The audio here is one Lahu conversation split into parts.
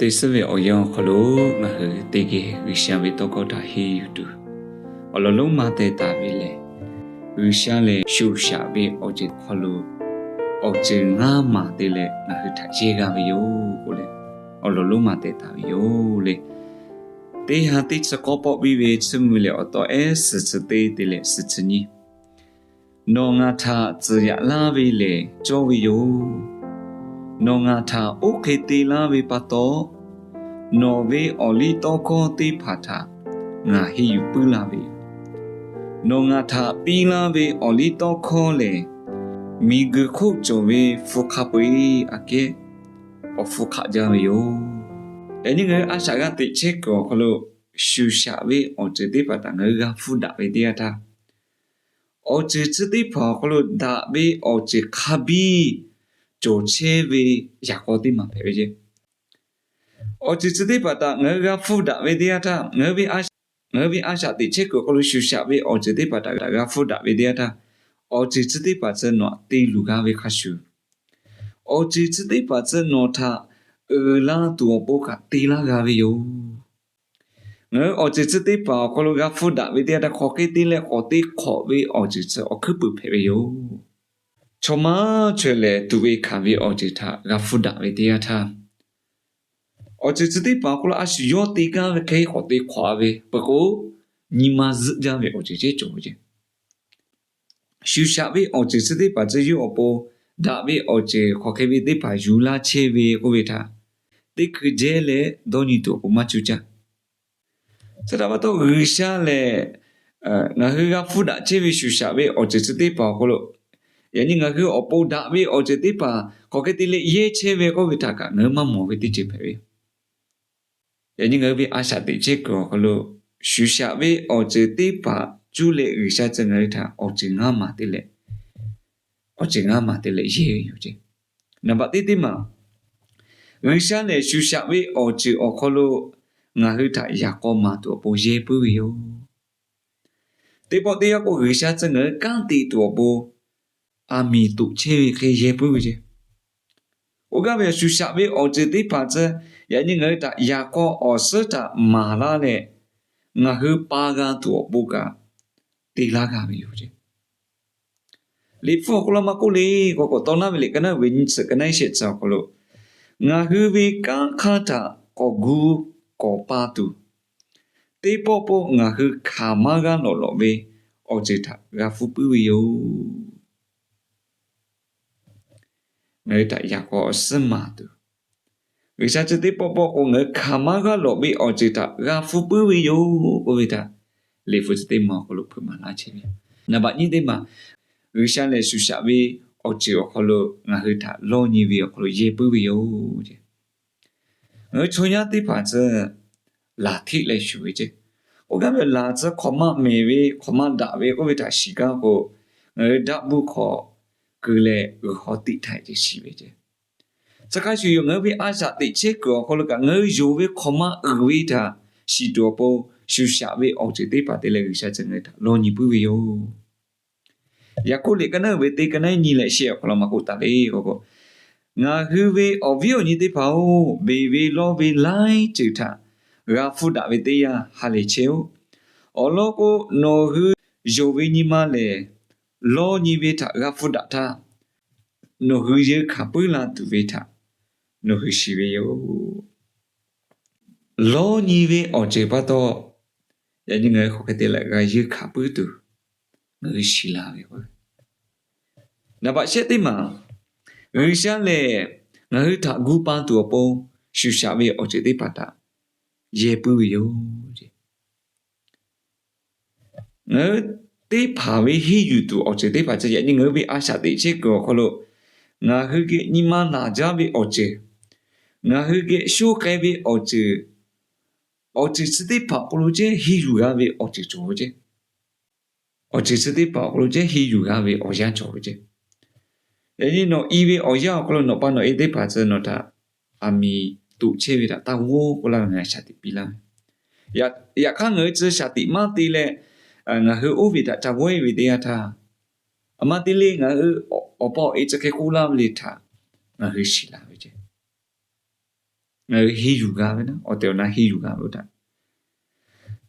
Te suhˉ ve awˬ yanˇ awˬ hk'aw lo ngaˬ hui teˇ geh G'uiˬsha ve tawˇ hkawˇ htaꞈ henˇ yuˬ tuˬ, awˬ lawn lonˉ ma teh taˍ ve lehˬ, G'uiˬsha lehˬ shuˍ shaꞈ ve awˬ ceuˬ hk'aw lo awˬ ceuˬ ngaˇ maˬ te leh ngaˬ hui htaꞈ yehˇ g'a ve yoˬ k'oˆ leh, awˬ lawn lonˉ ma teh taˍ ve yoˬ le. Teˇ ha teˇ chi k'awˇ pawˆ piˇ ve chi mvuh leh awˬ taw ehˉ suhˍ chi teˇ te leh suhˍ chi nyiˇ. Nawˬ ngaˬ htaꞈ tcuhˍ yaꞈ laˇ ve lehˬ cawˇ ve yoˬ. Nawˬ ngaˬ htaꞈ oˇ hk'e te laˇ ve pa taw, nawˬ ve awˬliˇtawˇhkawˇ teˇ hpaˍ htaꞈ ngaˬ henˇ yuˬ puiˉ laˇ ve yoˬ. Nawˬ ngaˬ htaꞈ piˇ laˇ ve awˬliˇtawˇhkawˇ lehˬ, miˬguiˬ hk'oˆ cawˬ ve hpu hk'a peu-eˬ aꞈ kehˉ awˬ hpu hk'aˆ jaˇ ve yoˬ. Yaꞈ nyi ngaˬ hui a shaꞈ g'a teꞈ chehˇ kuiˬ awˬ hk'aw lo shuˍ shaꞈ ve awˬ ceuˬ teˇ hpaˍ htaꞈ ngaˬ hui g'a hpfuhˇ daꞈ ve teˇ yanˇ htaˇ, awˬ ceuˬ chi teˇ hpaˍ awˬ hk'aw lo daꞈ ve awˬ ceuˬ hk'a biˇ cawˬ chehˇ ve yaꞈ k'aw teˇ maˬ hpehꞈ ve yoˬ. Awˬ ceuˬ chi teˇ hpaˍ htaꞈ ngaˬ hui g'a hpfuhˇ daꞈ ve teˇ yanˇ htaˇ, ngaˬ hui ve a shaꞈ teꞈ chehˇ kuiˬ awˬ hk'aw lo shuˍ shaꞈ ve awˬ ceuˬ teˇ hpaˍ htaꞈ g'a hpfuhˇ daꞈ ve teˇ yanˇ htaˇ, awˬ ceuˬ chi teˇ hpaˍ chi nawˬ htaꞈ te luˬ g'a ve hk'a shuˍ, awˬ ceuˬ chi teˇ hpaˍ chi nawˬ htaꞈ uiˍ la tuˬ awˬ pon kaꞈ te laˇ g'a ve yoˬ. Ngaˬ hui awˬ ceuˬ chi teˇ hpaˍ awˬ hk'aw lo g'a hpfuhˇ daꞈ ve teˇ yanˇ htaˇ, hk'aw hk'e te leh k'awꞈ te hk'awꞈ ve awˬ ceuˬ chi awˬ hkuiˉ puiˍ hpehꞈ ve yoˬ. Chaw maˇ chaweh lehˬ tuꞈ ve hkanˍ ve awˬ ceuˬ htaꞈ g'a hpfuhˇ daꞈ ve teˇ yanˇ htaˇ, awˬ ceuˬ chi teˇ hpaˍ awˬ hk'aw lo a shu yawˇ te gaˇ ve hk'e k'awꞈ te hk'awꞈ ve peuˬ k'o, nyi ma zuhˆ jaˇ ve awˬ ceuˬ ceh cawˬ ve ceh. Shuˍ shaꞈ ve awˬ ceuˬ chi teˇ hpaˍ tcuh yawˇ awˬ pon daꞈ ve awˬ ceuˬ hk'aˬ hk'e ve teˇ hpaˍ yuˬ laˇ chehˇ ve k'oˆ ve htaꞈ teˇ hkui jehˇ leh dawˇ nyi tuˬ awˬ pon maˇ cuˇ caˇ. Chi htaꞈ pa taw G'uiˬsha lehˬ, ngaˬ hui g'a hpfuhˇ daꞈ chehˇ ve shuˍ shaꞈ ve awˬ ceuˬ chi teˇ hpaˍ awˬ hk'aw lo, yaꞈ nyi ngaˬ hui awˬ pon daꞈ ve awˬ ceuˬ teˇ hpaˍ hk'aˬ hk'e te leh yehˇ chehˇ ve k'oˆ ve htaꞈ kaꞈ ngaˬ hui maˇ mawˬ ve teˇ ceuˬ hpehꞈ ve yoˬ. Yaꞈ nyi ngaˬ hui ve a shaꞈ teꞈ chehˇ kuiˬ awˬ hk'aw lo shuˍ shaꞈ ve awˬ ceuˬ teˇ hpaˍ cuˇ leh G'uiˬsha tcuh ngaˬ hui htaꞈ awˬ ceuˬ ngaˇ maˬ te leh, awˬ ceuˬ ngaˇ maˬ te leh yehˇ ve yoˬ ceh. Naˍ baꞈ teˇ teˇ maˬ, G'uiˬsha lehˬ shuˍ shaꞈ ve awˬ ceuˬ awˬ hk'aw lo ngaˬ hui htaꞈ yaꞈ k'aw maˍ tuˬ awˬ pon yehˇ puiˉ ve yoˬ. Teˇ pawˆ teˇ yanˇ k'o G'uiˬsha tcuh ngaˬ hui kanˉ te tuˬ awˬ pon aˬ miˍ toꞈ chehˇ ve hk'e yehˇ puiˉ ve ceh. K'oˆ gaˇ ve shuˍ shaꞈ ve awˬ ceuˬ teˇ hpaˍ tcuh, yaꞈ nyi ngaˬ hui htaꞈ yaꞈ k'aw awˬ suhˉ htaꞈ maˍ laˇ leh, ngaˬ hui pa g'a tuˬ awˬ pon kaꞈ te laˇ g'a ve yoˬ ceh. Liꞈ hpu awˬ hk'aw lo maˇ k'oˆ le k'o, k'awꞈ taw naˉ ve liꞈ ka naˉ ve nyi tsuhꞈ ka naˉ shehˆ tsuhꞈ awˬ hk'aw lo, ngaˬ hui ve kanˉ hk'aˇ htaꞈ k'awꞈ gu k'awꞈ pa tuˬ, teˇ pawˆ pawˆ ngaˬ hui hkanˍ maˇ g'aˇ lawꞈ lawꞈ ve awˬ ceuˬ htaꞈ g'a hpfuhˇ puiˉ ve yoˬ. Ngaˬ hui htaꞈ yaꞈ k'aw awˬ suhˉ maˍ tuˬ, G'uiˬsha tcuh teˇ pawˆ pawˆ k'o ngaˬ hui hkanˍ maˇ g'aˇ lawꞈ ve awˬ ceuˬ htaꞈ g'a hpfuhˇ puiˉ ve yoˬ k'oˆ ve htaꞈ liꞈ hpu tcuh teˇ maˬ awˬ hk'aw lo hpeuꞈ maˍ laˇ chehˇ ve. Naˍ baꞈ nyiˇ teˇ maˬ, G'uiˬsha lehˬ shuˍ shaꞈ ve awˬ ceuˬ awˬ hk'aw lo ngaˬ hui htaꞈ lawˇ nyi ve awˬ hk'aw lo yehˇ puiˉ ve yoˬ ceh. Ngaˬ hui chaw yaˇ teˇ hpaˍ tcuh laˬ hteˆ leh shuˍ ve ceh. K'oˆ gaˇ ve laˬ tcuh hk'awꞈ maˇ mehˍ ve hk'awꞈ maˇ daꞈ ve k'oˆ ve htaꞈ shiˍ gaˇ k'o, ngaˬ hui daꞈ buˇ hk'aw keu leh g'uiˬ hk'aw tiꞈ htaꞈ ceh shiˍ ve ceh. Chi hk'a shuˍ yoˬ, ngaˬ hui ve a shaꞈ teꞈ chehˇ kuiˬ awˬ hk'aw lo kaꞈ ngaˬ hui yonˍ ve hk'awꞈ maˇ uiˍ ve htaꞈ shiˍ tuˬ awˬ pon shuˍ shaꞈ ve awˬ ceuˬ teˇ hpaˍ te leh G'uiˬsha tcuh ngaˬ hui htaꞈ lawˇ nyi puiˉ ve yoˬ. Yaˍkoˆ liꞈ ka naˉ ve teˇ ka naˉ nyi leh shehˆ awˬ hk'aw lo maˇ k'oˆ taˍ le k'o, ngaˬ hui ve awˬ viˉ awˬ nyi teˇ hpaˍ-oˬ, beˬ ve lawˇ ve laiˉ ceuˬ htaꞈ g'a hpfuhˇ daꞈ ve teˇ yanˇ ha lehˬ chehˇ-oˆ. Awˬ lawn k'o, nawˬ hui yonˍ ve nyi ma lehˬ, lawˇ nyi ve htaꞈ g'a hpfuhˇ daꞈ htaˇ, nawˬ hui yeunˇ hkanˍ puiˉ la tuˬ ve htaꞈ nawˬ hui shiˍ ve yoˬ. Lawˇ nyi ve awˬ ceuˬ pa taw, yaꞈ nyi ngaˬ hui hk'aˬ hk'e te leh g'a yeunˇ hkanˍ puiˉ tuˬ ngaˬ hui shiˍ la ve k'o, naˍ baꞈ shehˆ teˇ maˬ, G'uiˬsha lehˬ ngaˬ hui htaꞈ gu pa tuˬ awˬ pon shuˍ shaꞈ ve awˬ ceuˬ teˇ hpaˍ htaꞈ yehˇ puiˉ ve yoˬ. Ngaˬ hui teˇ hpaˍ ve henˇ yuˬ tuˬ awˬ ceuˬ teˇ hpaˍ ceh yaꞈ nyi ngaˬ hui ve a shaꞈ teꞈ chehˇ kuiˬ awˬ hk'aw lo ngaˬ hui geh nyi ma naˬ jaˇ ve awˬ ceuˬ, ngaˬ hui geh shoˉ k'ai ve awˬ ceuˬ, awˬ ceuˬ chi teˇ hpaˍ awˬ hk'aw lo ceh henˇ yuˬ g'a ve awˬ ceuˬ cawˬ ve ceh. Awˬ ceuˬ chi teˇ hpaˍ awˬ hk'aw lo ceh henˇ yuˬ g'a ve awˬ yanˇ cawˬ ve ceh. Yaꞈ nyi nawˬ i ve awˬ yanˇ awˬ hk'aw lo nawˬ pa nawˬ e teˇ hpaˍ tcuh nawˬ htaꞈ aˬ miˍ toꞈ chehˇ ve htaꞈ taˇ g'awˇ k'oˆ laˇ ve ngaˬ hui shaˍ tiꞈ piˇ laˇ ve. Yaꞈ hk'aˇ ngaˬ hui tcuh shaˍ tiꞈ maˇ te leh, ngaˬ hui oˇ ve htaꞈ ca g'awˇ e ve teˇ yanˇ htaˇ, aˬ ma te le ngaˬ hui awˬ pa awˬ e tcuh hk'e k'oˆ laˇ ve le htaꞈ ngaˬ hui shiˍ la ve ceh. Ngaˬ hui henˇ yuˬ g'a ve naˉ, awˬ tehˬ awˬ na henˇ yuˬ g'a ve oˇ htaꞈ,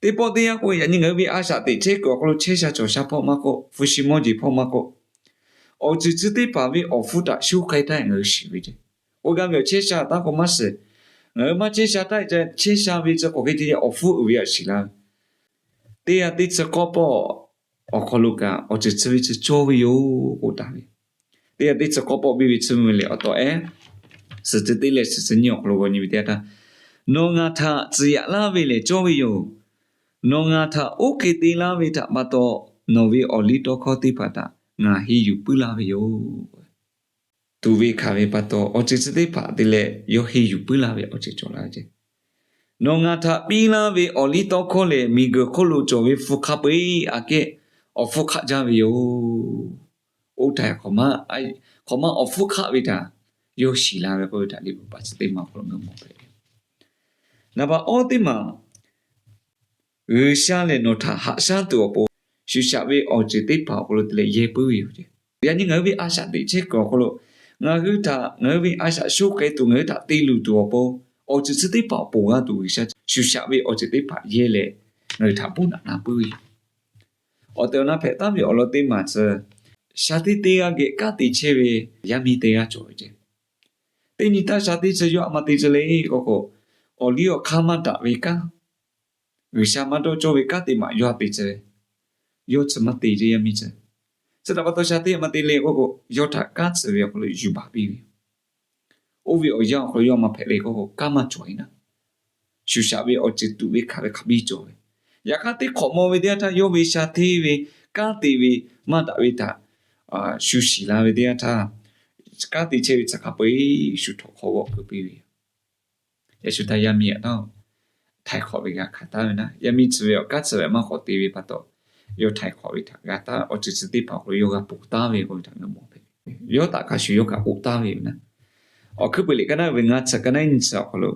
teˇ pawˆ teˇ yanˇ k'o, yaꞈ nyi ngaˬ hui ve a shaꞈ teꞈ chehˇ kuiˬ awˬ hk'aw lo chehˇ sha cawˬ sha hpawˇ maˇ k'oˆ, hpu shi mawˇ jeˬ hpawˇ maˇ k'oˆ, awˬ ceuˬ chi teˇ hpaˍ ve awˬ hpfuhˇ htaꞈ shu k'ai taˉ ngaˬ hui shiˍ ve ceˇ. K'oˆ gaˇ ve awˬ chehˇ sha taˉ k'o maˇ shiˍ. Ngaˬ hui maˇ chehˇ sha taˉ, chehˇ sha ve chi k'awꞈ hk'e te awˬ hpfuhˇ uiˍ ve htaꞈ shiˍ laˇ ve. Teˇ g'aˇ teˇ chi k'awˇ pawˆ awˬ hk'aw lo kaꞈ awˬ ceuˬ chi ve chi cawˇ ve yoˬ k'oˆ taˍ ve. Teˇ g'aˇ teˇ chi k'awˇ pawˆ biˇ ve chi mvuh ve lehˬ, awˬ tawꞈ ehˉ suhˍ teˇ leh suhˍ nyiˇ awˬ hk'aw lo g'aw nyi ve teˇ yanˇ htaˇ, nawˬ ngaˬ htaꞈ tcuh yaꞈ laˇ ve lehˬ cawˇ ve yoˬ. Nawˬ ngaˬ htaꞈ oˇ hk'e te laˇ ve htaꞈ pa taw, nawˬ ve awˬ liˇ tawˇ hkawˇ teˇ hpaˍ htaꞈ ngaˬ henˇ yuˬ puiˉ laˇ ve yoˬ. Tuꞈ ve hkanˍ ve pa taw, awˬ ceuˬ chi teˇ hpaˍ te leh yawˇ henˇ yuˬ puiˉ laˇ ve awˬ ceuˬ cawˬ laˇ ve ceˇ. Nawˬ ngaˬ htaꞈ piˇ laˇ ve awˬ liˇ tawˇ hkawˇ lehˬ, miˬguiˬ hk'oˆ lo cawˬ ve hpu hk'aˆ peu-eˬ aꞈ kehˉ awˬ hpfuhˇ hk'aˆ jaˇ ve yoˬ. Oˇ htaꞈ hk'awꞈ ma awˬ hpfuhˇ hk'aˆ ve htaꞈ yawˇ shiˍ la ve k'oˆ ve htaꞈ Liꞈ bvuhꞈ paˍ chi teˇ maˬ awˬ hk'aw lo ngaˬ hui mawˬ hpehꞈ ve. Naˍ baꞈ awˇ teˇ maˬ, G'uiˬsha lehˬ nawˬ htaꞈ haꞈ shaˉ tuˬ awˬ pon, shuˍ shaꞈ ve awˬ ceuˬ teˇ hpaˍ awˬ hk'aw lo te leh yehˇ puiˉ ve yoˬ. Yaꞈ nyi ngaˬ hui ve a shaꞈ teꞈ chehˇ kuiˬ awˬ hk'aw lo, ngaˬ hui htaꞈ ngaˬ hui ve a shaꞈ sho k'ai tuˬ, ngaˬ hui htaꞈ te luˬ tuˬ awˬ pon, awˬ ceuˬ chi teˇ hpaˍ awˬ ponˬ g'a tuˬ G'uiˬsha shuˍ shaꞈ ve awˬ ceuˬ teˇ hpaˍ yehˇ leh, ngaˬ hui htaꞈ bon naꞈ na puiˉ ve yoˬ. Awˬ tehˬ awˬ na hpehꞈ taˉ ve awˬ lawn teˇ maˬ tcuh, sha teˇ teˇ g'aˇ geh kanˉ te chehˇ ve yaˇ miˇ teˇ g'aˇ cawˬ ve ceˇ. Teˇ nyi htaˇ sha teˇ chi yawˇ a ma te tcuh le k'oˆ k'o, awˬ liˇ awˬ hk'aˇ maˇ daꞈ ve kanˉ, G'uiˬsha maˇ dawˇ cawˇ ve kanˉ teˇ maˬ yawˇ a te tcuh ve, yawˇ chi maˇ te ceˇ yaˇ miˇ tcuh. Chi htaꞈ pa taw sha teˇ a ma te le k'oˆ k'o, yawˇ htaꞈ kanˉ tcuh ve awˬ hk'aw lo yuˬ baˬ piˇ ve yoˬ. Oˇ ve awˬ yanˇ awˬ hk'aw lo yawˇ a ma hpehꞈ le k'oˆ k'o, kanˉ maˇ cawˬ e naˉ. Shuˍ shaꞈ ve awˬ ceuˬ tuꞈ ve hkanˍ ve hk'a biˇ cawˬ ve. Yaꞈ hk'aˇ teˇ hk'awꞈ maw ve teˇ yanˇ htaˇ, yawˇ ve sha hteˇ ve kanˉ te ve maˇ daꞈ ve htaꞈ shu shiˍ la ve teˇ yanˇ htaˇ, kanˉ te chehˇ ve tcuh hk'a peu-eˬ shu htawnˍ hk'aw g'awˆ keu piˇ ve yoˬ. Yaꞈ shu htaˇ yaˇ miˇ aꞈ taˇ htaiˍ hk'awꞈ ve g'a hkanˍ taˉ ve naˉ, yaˇ miˇ tcuh ve awˬ kanˉ tcuh ve maˇ k'awꞈ te ve pa taw, yawˇ htaiˍ hk'awꞈ ve htaꞈ g'a taˉ, awˬ ceuˬ chi teˇ hpaˍ awˬ hk'aw lo yawˇ g'a ponˬ taˉ ve k'oˆ ve htaꞈ ngaˬ mawˬ hpehꞈ ve. Yawˇ htaꞈ hk'a shuˍ yawˇ kaꞈ ponˬ taˉ ve yoˬ naˉ. Awˬ hkuiˉ puiˍ liꞈ ka naˉ uiˍ ve ngaˇ chi ka naˉ nyi chi awˬ hk'aw lo,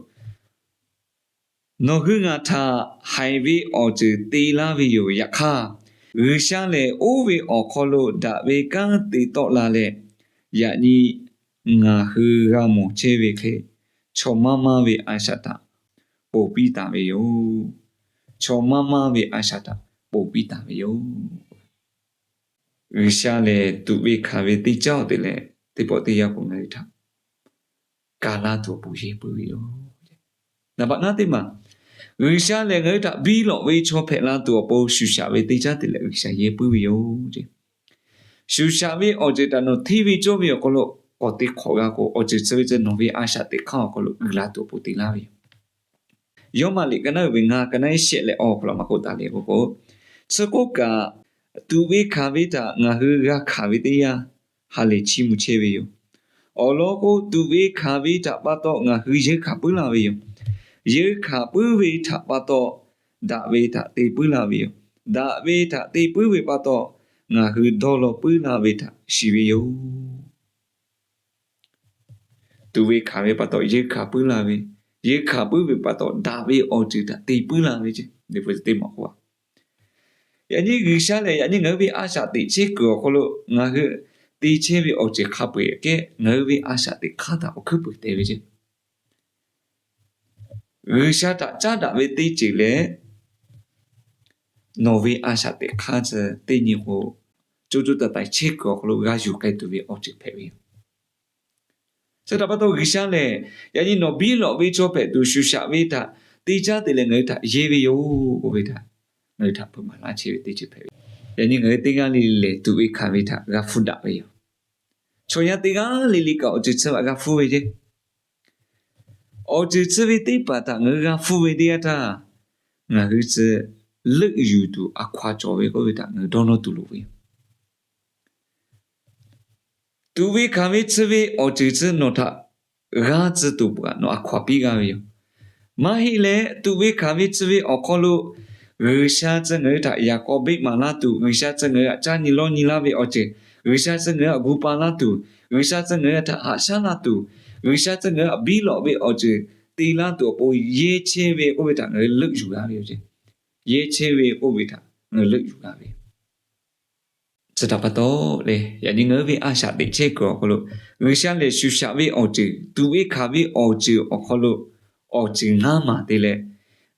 nawˬ hui ngaˬ htaꞈ haiˬ ve awˬ ceuˬ te laˇ ve yoˬ. Yaꞈ hk'aˇ, G'uiˬsha lehˬ oˇ ve awˬ hk'aw lo daꞈ ve kanˉ te tawˆ la leh, yaꞈ nyi ngaˬ hui g'a mawˬ chehˇ ve hk'e, chaw maˇ maˇ ve a shaꞈ htaꞈ ponˬ piˇ taˍ ve yoˬ. Chaw maˇ maˇ ve a shaꞈ htaꞈ ponˬ piˇ taˍ ve yoˬ. G'uiˬsha lehˬ tuꞈ ve hkanˍ ve teˇ caˉ awˬ te leh, teˇ pawˆ teˇ yanˇ k'o ngaˬ hui htaꞈ ka laˇ tuˬ awˬ pon yehˇ puiˉ ve yoˬ. Naˍ baꞈ ngaˇ teˇ maˬ, G'uiˬsha lehˬ ngaˬ hui htaꞈ biˇ lawꞈ ve chaw hpehꞈ la tuˬ awˬ pon shuˍ shaꞈ ve teˇ caˉ te leh G'uiˬsha yehˇ puiˉ ve yoˬ. Shuˍ shaꞈ ve awˬ ceuˬ htaꞈ nawˬ hteˇ ve cawˇ ve awˬ hk'aw lo k'awꞈ te hk'awꞈ g'a k'o, awˬ ceuˬ chi ve ceh nawˬ ve a shaꞈ teꞈ hk'aˇ awˬ hk'aw lo uiˍ la tuˬ awˬ pon te laˇ ve yoˬ. Yawˇ maˬ liꞈ ka naˉ uiˍ ve ngaˇ ka naˉ iˉ shehˆ leh awˬ hk'aw lo maˇ k'oˆ taˍ le k'oˆ k'o, chi k'oˆ kaꞈ, tuꞈ ve hkanˍ ve htaꞈ ngaˬ hui g'a hkanˍ ve teˇ yanˇ, ha lehˬ chiˇ mvuh chehˇ ve yoˬ. Awˬ lawn k'o, tuꞈ ve hkanˍ ve htaꞈ pa taw ngaˬ hui yeunˇ hkanˍ puiˉ la ve yoˬ. Yeunˇ hkanˍ puiˉ ve htaꞈ pa taw, daꞈ ve htaꞈ te puiˉ la ve yoˬ. Daꞈ ve htaꞈ te puiˉ ve pa taw, ngaˬ hui dawˇ law puiˉ la ve htaꞈ shiˍ ve yoˬ. Tuꞈ ve hkanˍ ve pa taw yeunˇ hkanˍ puiˉ la ve, yeunˇ hkanˍ puiˉ ve pa taw daꞈ ve awˬ ceuˬ htaꞈ te puiˉ la ve ceˇ. Teˇ maˬ k'o, yaꞈ nyi G'uiˬsha lehˬ yaꞈ nyi ngaˬ hui ve a shaꞈ teꞈ chehˇ kuiˬ awˬ hk'aw lo ngaˬ hui te chehˇ ve awˬ ceuˬ hk'a peu-eˬ kehˉ ngaˬ hui ve a shaꞈ teꞈ hk'aˇ htaꞈ awˬ hkuiˉ puiˍ te ve ceˇ. G'uiˬsha htaꞈ caˉ daꞈ ve teˇ ceuˬ leh, nawˬ ve a shaꞈ teꞈ hk'aˇ chi teˇ nyi k'o, co co taiˍ taiˍ chehˇ kuiˬ awˬ hk'aw lo g'a yuˬ k'ai tuˬ ve awˬ ceuˬ hpehꞈ ve yoˬ. Chi htaꞈ pa taw G'uiˬsha lehˬ, yaꞈ nyi nawˬ biˇ lawꞈ ve chaw hpehꞈ tuˬ shuˍ shaꞈ ve htaꞈ teˇ caˉ te leh ngaˬ hui htaꞈ yehˇ ve yoˬ k'oˆ ve htaꞈ ngaˬ hui htaꞈ hpeuꞈ maˍ laˇ chehˇ ve teˇ ceuˬ hpehꞈ ve. Yaꞈ nyi ngaˬ hui teˇ g'aˇ le le lehˬ tuꞈ ve hkanˍ ve htaꞈ g'a hpfuhˇ daꞈ ve yoˬ. Chaw yaˇ teˇ g'aˇ le le kaꞈ awˬ ceuˬ chi htaꞈ g'a hpfuhˇ ve ceˇ. Awˬ ceuˬ chi ve teˇ hpaˍ htaꞈ ngaˬ hui g'a hpfuhˇ ve teˇ yanˇ htaˇ, ngaˬ hui chi leuˆ yuˬ tuˬ a hkaw-a cawˬ ve k'oˆ ve htaꞈ ngaˬ hui dawˇ nawˇ tuˬ loˍ ve yoˬ. Tuꞈ ve hkanˍ ve chi ve awˬ ceuˬ chi nawˬ htaꞈ g'a tcuh tuˬ kaꞈ nawˬ a hkaw-a piˇ g'a ve yoˬ. Maˇ heˆ leh, tuꞈ ve hkanˍ ve chi ve awˬ hk'aw lo G'uiˬsha chi ngaˬ hui htaꞈ yaꞈ k'aw beˆ maˍ laˇ tuˬ, G'uiˬsha chi ngaˬ hui htaꞈ caˇ nyi lawˇ nyi laˇ ve awˬ ceuˬ, G'uiˬsha chi ngaˬ hui htaꞈ gu pa laˇ tuˬ, G'uiˬsha chi ngaˬ hui htaꞈ haꞈ shaˉ laˇ tuˬ, G'uiˬsha chi ngaˬ hui htaꞈ biˇ lawꞈ ve awˬ ceuˬ te laˇ tuˬ awˬ pon yehˇ chehˇ ve k'oˆ ve htaꞈ ngaˬ hui leuˆ yuˬ g'a ve yoˬ. Yehˇ chehˇ ve k'oˆ ve htaꞈ ngaˬ hui leuˆ yuˬ g'a ve yoˬ. Chi htaꞈ pa taw leh, yaꞈ nyi ngaˬ hui ve a shaꞈ teꞈ chehˇ kuiˬ awˬ hk'aw lo G'uiˬsha lehˬ shuˍ shaꞈ ve awˬ ceuˬ, tuꞈ ve hkanˍ ve awˬ ceuˬ awˬ hk'aw lo awˬ ceuˬ ngaˇ maˬ te leh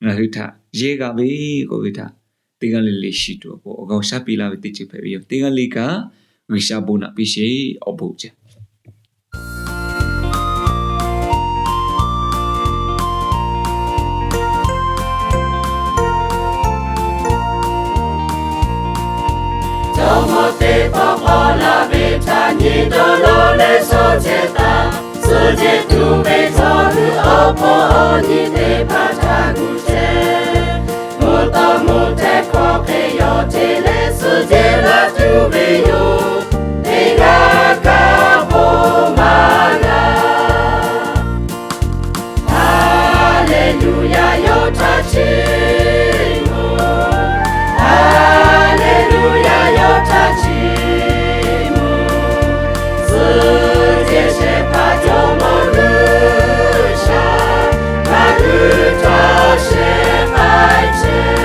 ngaˬ hui htaꞈ yehˇ g'a ve k'oˆ ve htaꞈ teˇ g'aˇ le le shiˍ tuˬ awˬ pon awˬ g'aˇ awˬ shaˉ piˇ laˇ ve teˇ ceuˬ hpehꞈ ve yoˬ. Teˇ g'aˇ le kaꞈ G'uiˬsha bon naꞈ piˇ sheˍ. Awˬ bon jaˇ. Jawˇmawˇ teˇ pawˆ k'awꞈ la ve htaꞈ nyi dawˇ law leh shawˍ chehˇ taˍ. Suhˆ jehˬ tuˬ ve chaw hui awˬ pon awˬ nyi teˇ hpaˍ htaꞈ gu chehˇ. Mvuhˇ tawˇ mvuhˇ hteh hkawˇ hk'e yaw te leh suhˆ jehˬ laˇ tuˬ ve yoˬ. Teˇ g'aˇ kaꞈ k'oˆ maˇ g'a. Haˍleˍluˍyaˍ, yawˇ htaꞈ chiˇ mvuh. Haˍleˍluˍyaˍ, yawˇ htaꞈ chiˇ mvuh. Suhˆ jehˬ shehˍ hpaˇ Jawˇmawˇ G'uiˬsha, ngaˬ hui htaꞈ shehˍ k'ai chehˇ.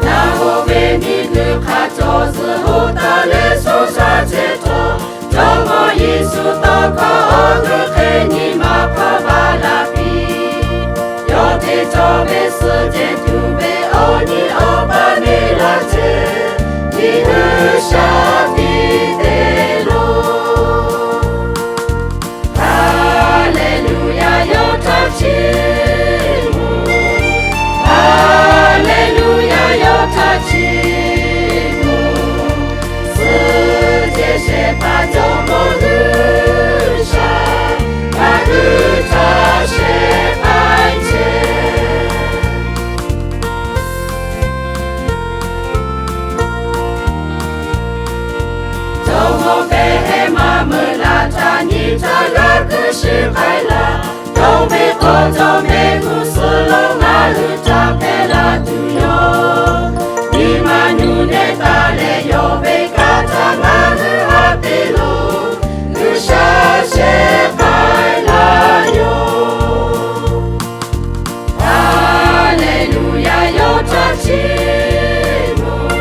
Naˬ g'awˬ ve miˬguiˬ hk'a cawˬ zuhˬ hoꞈ taˍ leh sho sha chehˇ htawˇ, Jawˇmawˇ Yeˍsuˆ tawˇ hkawˇ awˬ g'euˆ hk'e nyi ma hpaˇ baˬ la piˇ. Yawˇ te cawˬ ve suhˆ jehˬ tuˬ ve awˬ nyi awˬ pa neˇ laˇ chehˇ, nyi hui shaˍ tiꞈ te loˬ. Haˍleˍluˍyaˍ, yawˇ htaꞈ chiˇ mvuh. Haˍleˍluˍyaˍ, yawˇ htaꞈ chiˇ mvuh. Suhˆ jehˬ shehˍ hpaˇ Jawˇmawˇ G'uiˬsha, ngaˬ hui htaꞈ shehˍ k'ai chehˇ. Jawˇmawˇ Behˇhehˍmaˆ meuꞈ laˬ htaꞈ nyi htaˇ g'aˇ kuiˬ shiˍ k'ai laˇ. Dawˇ ve k'o, jawˇ mehˆ g'uˇ suhˍ lo ngaˬ hui htaꞈ hpehˇ laˇ tuˬ yoˬ. Nyi ma nuˬ nehˬ taˍ leh yawˇ ve kanˇ htaˇ ngaˬ hui haꞈ te loˬ. G'uiˬsha shehˍ k'ai laˇ yoˬ. Haˍleˍluˍyaˍ, yawˇ htaꞈ chiˇ mvuh.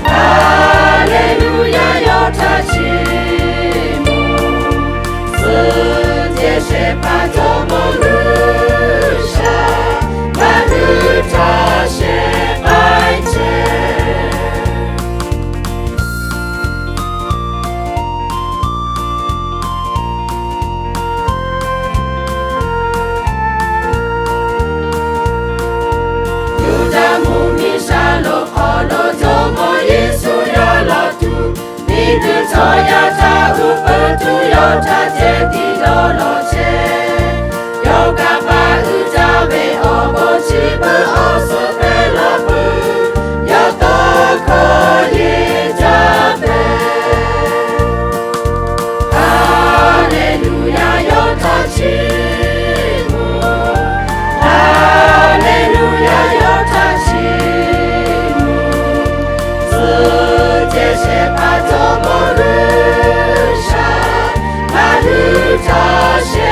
Haˍleˍluˍyaˍ, yawˇ htaꞈ chiˇ mvuh. Suhˆ jehˬ shehˍ hpaˇ Jawˇmawˇ G'uiˬsha, ngaˬ hui htaꞈ shehˍ k'ai chehˇ. Yuˇdaꞈ mvuhˇmiˬ shaˍ loꞈ hk'aw lo Jawˇmawˇ Yeˍsuˆ yaˇ law tuˬ, miˬguiˬ chaw yaˇ htaꞈ uˉ peunˍ tuˬ yawˇ htaꞈ ceh tiˉ dawˇ law chehˇ. Yawˇ kaꞈ paˍ uiˍ jaˇ ve awˬ bon chi beuꞈ awˬ suhˍ hpehꞈ la peuˬ, yawˇ tawˇ hkawˇ yeˬ jaˇ pehˍ. Haˍleˍluˍyaˍ, yawˇ htaꞈ chiˇ mvuh. Haˍleˍluˍyaˍ, yawˇ htaꞈ chiˇ mvuh. Suhˆ jehˬ shehˍ hpaˇ Jawˇmawˇ G'uiˬsha, ngaˬ hui htaꞈ shehˍ